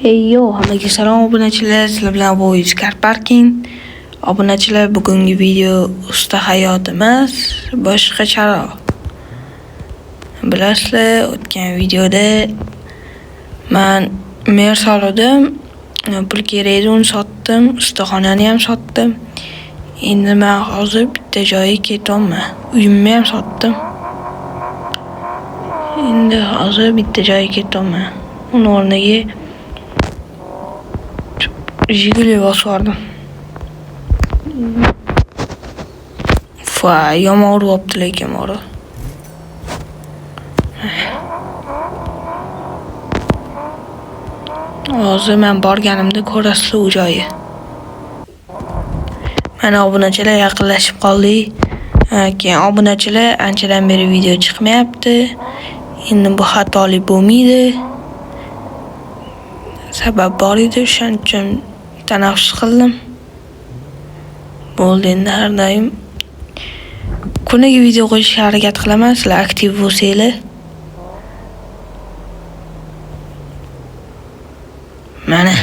Hey yo, hammaga salom obunachilar, sizlar bilan Voice Car Parking. Obunachilar, bugungi video usta hayotimiz boshqacharoq. Bilasizlar, o'tgan videoda man Mers oldim, pul kerak edi, uni sotdim, ustaxonani ham sotdim. Endi man hozir bitta joyga ketyapman. Uyimni ham sotdim. Endi hozir bitta joyga ketyapman. Uni o'rniga Jiguli bosib yubordim. Voy, yomon uryapti lekin bori. Hozir men borganimda ko'rasizlar u joyi. Mana obunachilar yaqinlashib qoldik. Keyin obunachilar anchadan beri video chiqmayapti. Endi bu xatolik bo'lmaydi. Sabab bor edi, o'shaning uchun tanaffus qildim. Bo'ldi, endi har doim kuniga video qo'yishga harakat qilaman, sizlar aktiv bo'lsanglar. Mana.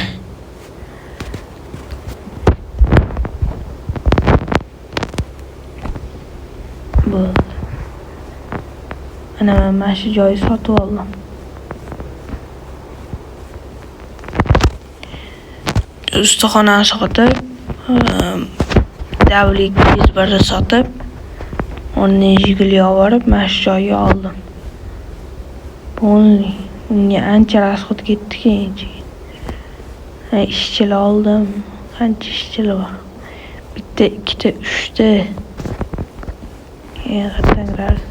Bo'ldi. Mana men mana shu joyni sotib oldim. Ustaxonani sotib, W201 ni sotib, o'rniga Jiguli olib, mana shu joyga oldim. Bo'ldi. Unga ancha rasxod ketdi keyinchi. Ishchilar oldim. Qancha ishchilar bor? Bitta, ikkita, uchta. Keyin qayerdan kiradi?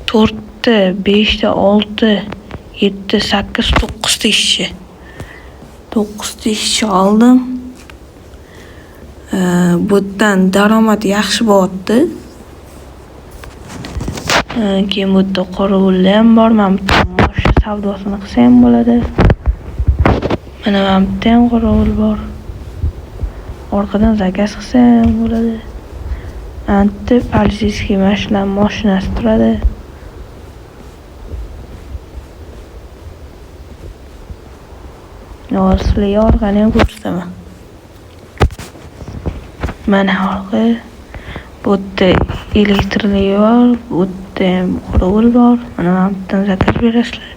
To'rtta, beshta, olti, yetti, sakkiz, to'qqizta ishchi. 9ta ishchi oldim. Bu yerdan daromad yaxshi bo'lyapti. Keyin bu yerda qorovullar ham bor. Mana bu yerda mashina savdosini qilsa ham bo'ladi. Mana bu yerda ham qorovul bor. Orqadan zakaz qilsa ham bo'ladi. Anti politsiyskiy mashinalar mashinasi turadi. Hozir sizlarga orqani ham ko'rsataman. Mana orqa, bu yerda elektrligi bor, bu yerda ham qorovul bor. Mana bu yerdan zakaz berasizlar.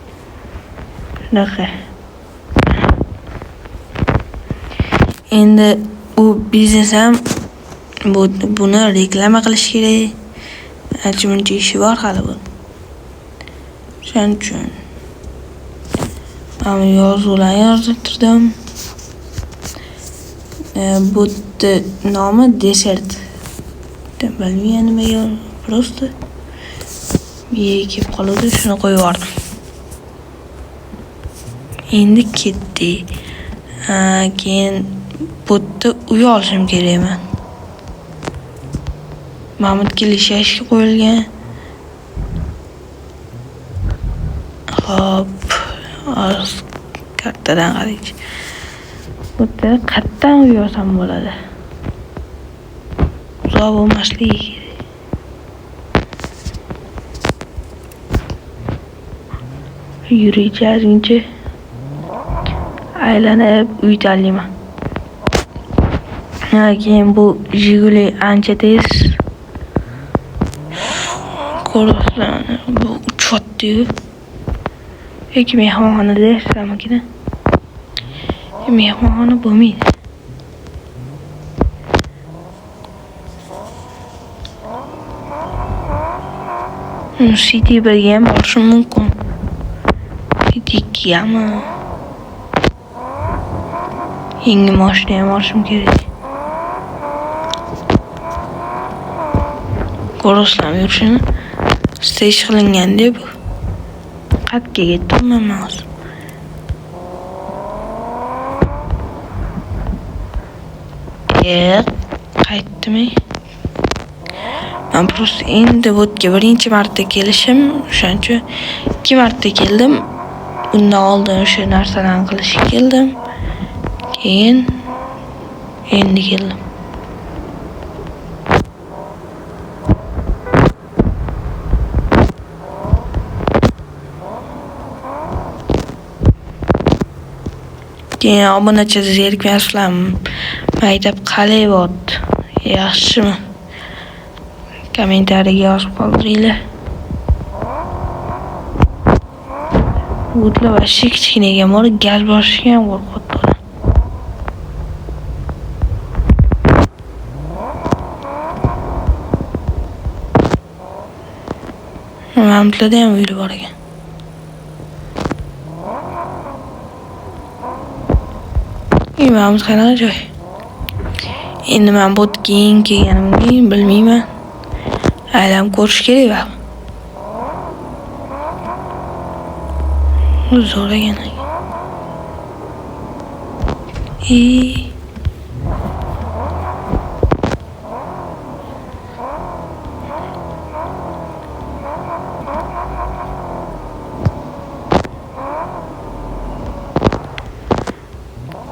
Shunaqa. Endi bu biznes ham buni reklama qilish kerak. Ancha muncha ishi bor hali bu. Shuning uchun mana yozuvlarni yozdirdim. Bu yerda nomi desert. Bilmayman nimaga, просто miyaga kelib qoluvdi, shuni qo'yib yubordim. Endi ketdik. Keyin bu yerda uy olishim kerak man. Mamutga lishashga qo'yilgan. Xo'p, hozir kartadan qaraychi. Bu yerda qayerdan uy olsam bo'ladi? Uzoq bo'lmasligi kerak. Yuriychi ozgincha aylanib uy tanlayman. Keyin bu Jiguli ancha tez ko'rasizlar, bu uchyapti-yu. Yoki mehmonxonada yashasamikina? Mehmonxona bo'lmaydi. City 1ga ham borishim mumkin. City 2gami? Yangi mashina ham olishim kerak. Ko'rasizlarmi yurishini? Stage qilinganda bu. Qayerga ketdim men hozir? Qaytdimi? Men просто endi bu yerga birinchi marta kelishim, o'shaning uchun 2 marta keldim. Undan oldin o'sha narsalarni qilishga keldim. Keyin endi keldim. Keyin obunachi zerikmayapsizlarmi? Maktab qalay bo'lyapti? Yaxshimi? Kommentariyaga yozib qoldiringlar. O'tlar вообще kichkina ekan, bor gaz bosishga ham qo'rqyapti. Mana bularda ham uylar bor ekan. Mana bu qanaqa joy? Endi men bu keyin kelganimni bilmayman. Aylanib ko'rish kerak baribir. Zo'r ekan.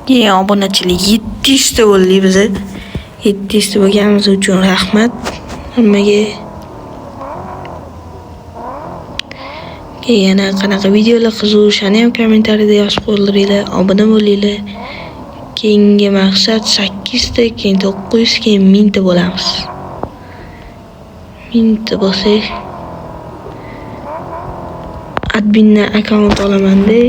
Keyin obunachilik 700 ta bo'ldik biz. 700 ta bo'lganimiz uchun rahmat hammaga. Yana qanaqa videolar qiziq, o'shani ham kommentariyada yozib qoldiringlar, obuna bo'linglar. Keyingi maqsad 800 ta, keyin 900, keyin 1000 ta bo'lamiz. 1000 ta bo'lsak admindan akkaunt olaman-da.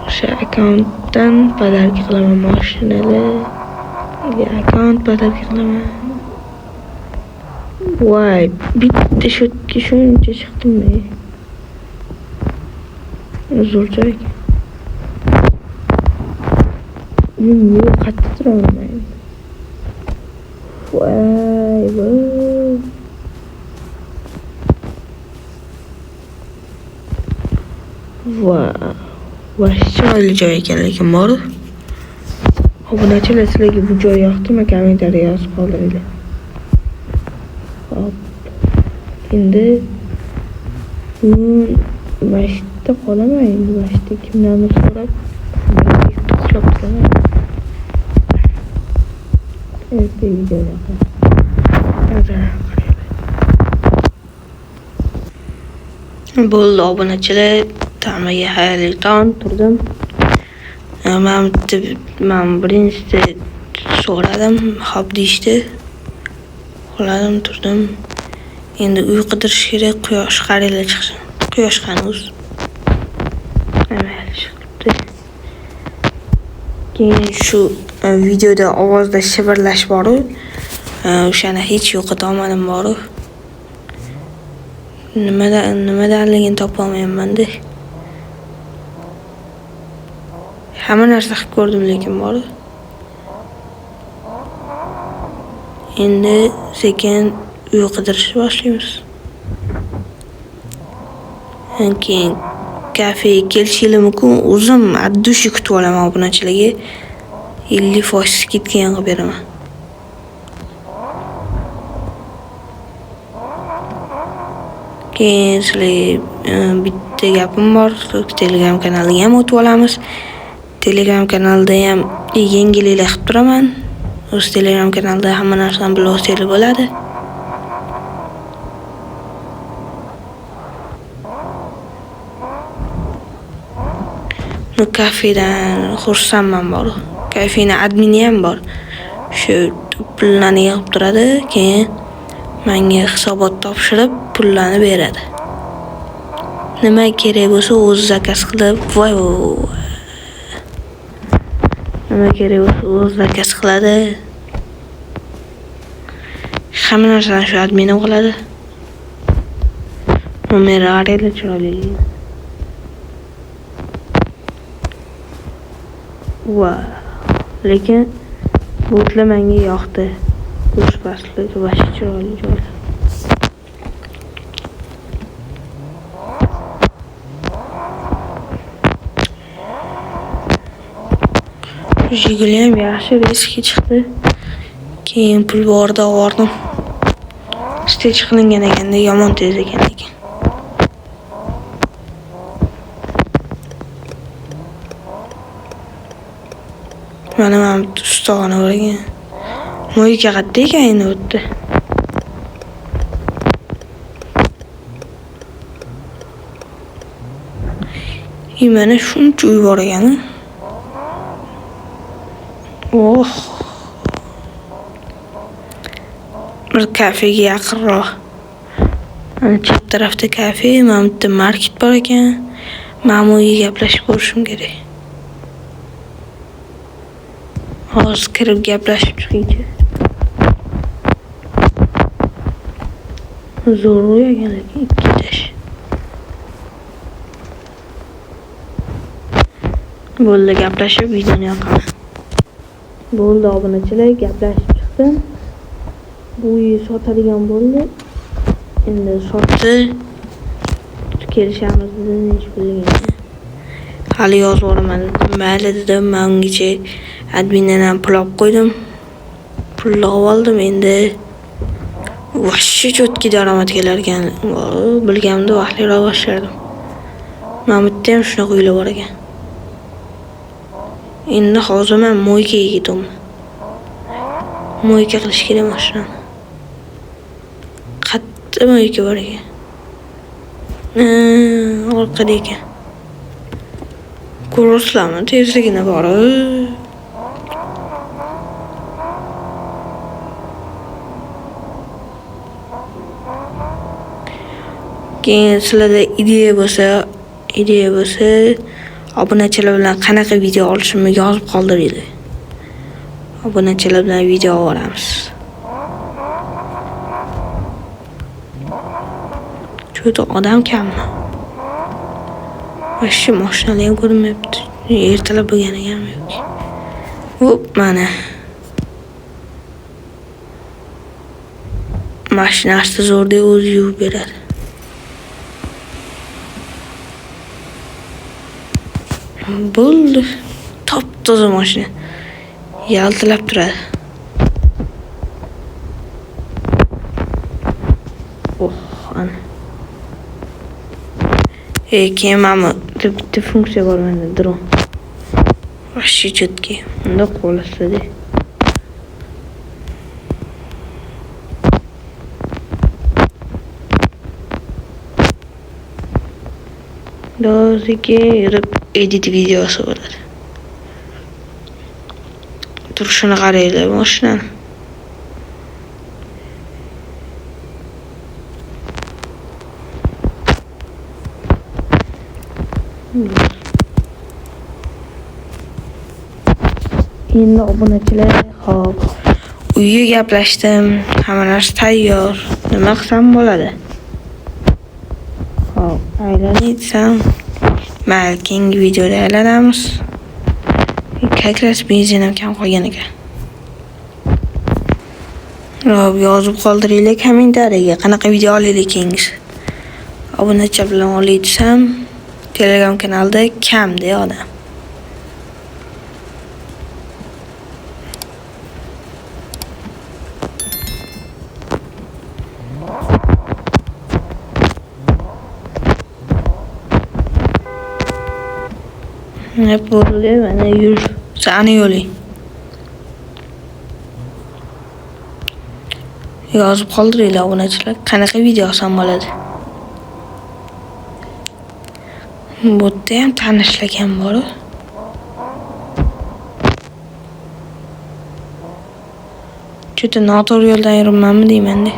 O'sha akkauntdan podarka qilaman mashinalar. Akkaunt podarka qilaman. Voy, bitta shotga shuncha chiqdimmi? Zo'r joy ekan. Uyim yo'q, qayerda turaman men? Voy, voy. Voy, voy, chiroyli joy ekan lekin bor. Obunachilar, sizlarga bu joy yoqdimi? Kommentariya yozib qoldiringlar. Hop. Endi bugun masjidda qolaman, endi masjidda kimdandir so'rab uxlab turaman. Ertaga videoda qilaman. Bo'ldi obunachilar, hammaga xayrli tong, turdim. Men birinchisi so'radim, hop deyishdi. Uxladim, turdim. Endi uy qidirish kerak, quyosh qaranglar chiqsin. Quyosh qani o'zi? Mayli chiqibdi. Keyin shu videoda ovozda shivirlash bor-u, o'shani hech yo'qota olmadim bor-u. Nimadanligini topa olmayapman-da. Hamma narsa qilib ko'rdim lekin bor-u. Endi sekin uy qidirishni boshlaymiz. Keyin kafega kelishinglar mumkin. O'zim от души kutib olaman obunachilarga. 50% skidka ham qilib beraman. Keyin sizlarga bitta gapim bor. Telegram kanaliga ham o'tib olamiz. Telegram kanalida ham yangiliklar qilib turaman. O'z Telegram kanalida hamma narsani bilib olsanglar bo'ladi. Kafedan xursandman bor. Kafening admini ham bor. Shu pullarni yig'ib turadi, keyin menga hisobot topshirib, pullarni beradi. Nima kerak bo'lsa o'zi zakaz qilib, voy voy. Nima kerak bo'lsa o'zi zakaz qiladi. Hamma narsani shu adminim qiladi. Nomeri qaranglar chiroyli. Va lekin butlar menga yoqdi. Kurs pastligi va chiroyli joylar. Jiguli ham yaxshi riskga chiqdi. Keyin pul borda oldim. Stech qilingan ekanda yomon tez ekan lekin. Mana ustaxona bor ekan. Moyka qayerda ekan endi bu yerda? Mana shuncha uy bor ekan. Bir kafega yaqinroq. Mana chap tarafda kafe, mana bu yerda market bor ekan. Mana bu uyga gaplashib ko'rishim kerak. Hozir kirib gaplashib chiqaychi. Zo'r uy ekan lekin 2 etaj. Bo'ldi, gaplashib videoni yoqaman. Bo'ldi obunachilar, gaplashib chiqdim. Bu uyi sotadigan bo'ldi. Endi sotdi. Kelishamiz dedi, necha pulligini. Hali yozib yuboraman dedim. Mayli dedim. Men ungacha admindan ham pul olib qo'ydim. Pulni olib oldim. Endi vashshe cho'tki daromad kelar ekan. Bilganimda vaqtliroq boshlardim. Mana bu yerda ham shunaqa uylar bor ekan. Endi hozir men moykaga ketyapman. Moyka qilish kerak mashinani. Qayerda moyka bor ekan? Orqada ekan. Ko'rasizlarmi? Tezligini borib. Keyin sizlarda ideya bo'lsa, obunachilar bilan qanaqa video olishimni yozib qoldiringlar. Obunachilar bilan video olamiz. Juda odam kammi? Vashshe mashinalar ham ko'rinmayapti. Ertalab bo'lgan ekanmi yo'q? Hop, mana. Mashinasi zo'rda o'zi yuvib beradi. Bo'ldi. Top-toza mashina. Yaltilab turadi. Oh, ana. Keyin mana bu bitta funksiya bor menda, dron. Vashshe cho'tki. Unda qo'lasizda. Sekin yurib edit videosi bo'ladi. Turishini qaranglar mashinani. Endi obunachilar, xo'p, uyga gaplashdim, hamma narsa tayyor. Nima qilsam bo'ladi? Xo'p, aylanay desam, mayli, keyingi videoda aylanamiz. Как раз benzin ham kam qolgan ekan. Xo'p, yozib qoldiringlar kommentariyaga qanaqa video olaylik keyingisi. Obunachilar bilan olay desam, Telegram kanalida kamda odam. Ne bo'ldi? Mana yur. Sani yo'ling. Yozib qoldiringlar obunachilar, qanaqa video olsam bo'ladi. Bu yerda ham tanishlar ham bor. Juda noto'g'ri yo'ldan yuribmanmi deyman-da.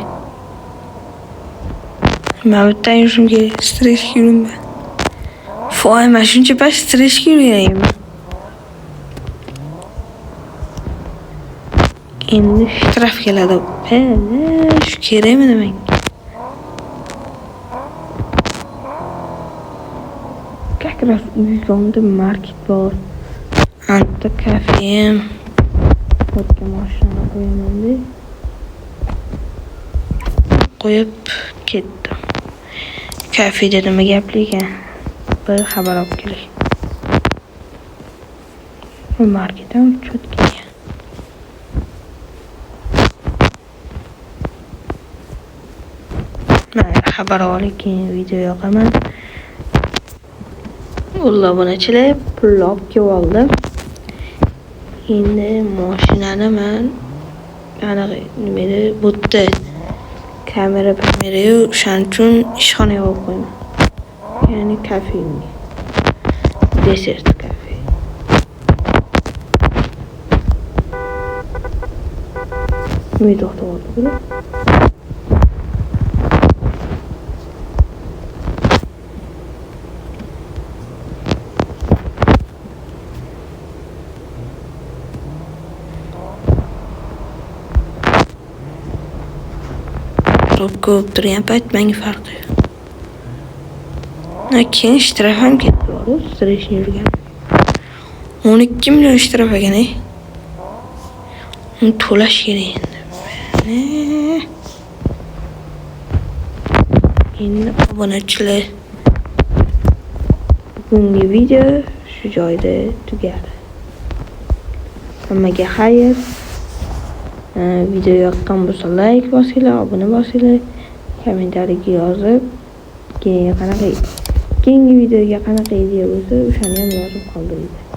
Men bu yerdan yurishim kerak, stressga yuribman. Voy, men shuncha past stressga yurganman. Endi shtraf keladi. Shu kerakmi menga? Как раз uyda market bor. Anta kafem. O'tga mashinani qo'yaman-da. Qo'yib ketdim. Kafeda nima gapli ekan? Bir xabar olib kelay. Bu market ham cho'tga ekan. Mana xabar olib keyin video yoqaman. O'llah obunachilar, pulni olib kelib oldim. Endi mashinani men anaqa nima edi, bu yerda kamera yo'q, o'shaning uchun ishxonaga olib qo'yman. Ya'ni kafemga. Desert kafe. Nima to'xtab oldi bular? Пробка bo'lib turgan payt menga farqi yo'q. Keyin shtraf ham ketdi bor, встречный yurgan. 12 million shtraf ekan, ey. Uni to'lash kerak endi. Endi, obunachilar, bugungi video shu joyda tugadi. Hammaga xayr. Video yoqqan bo'lsa, layk bosinglar, obuna bosinglar, kommentariyaga yozib, keyin qanaqa, keyingi videoga qanaqa ideya bo'lsa, o'shani ham yozib qoldiringlar.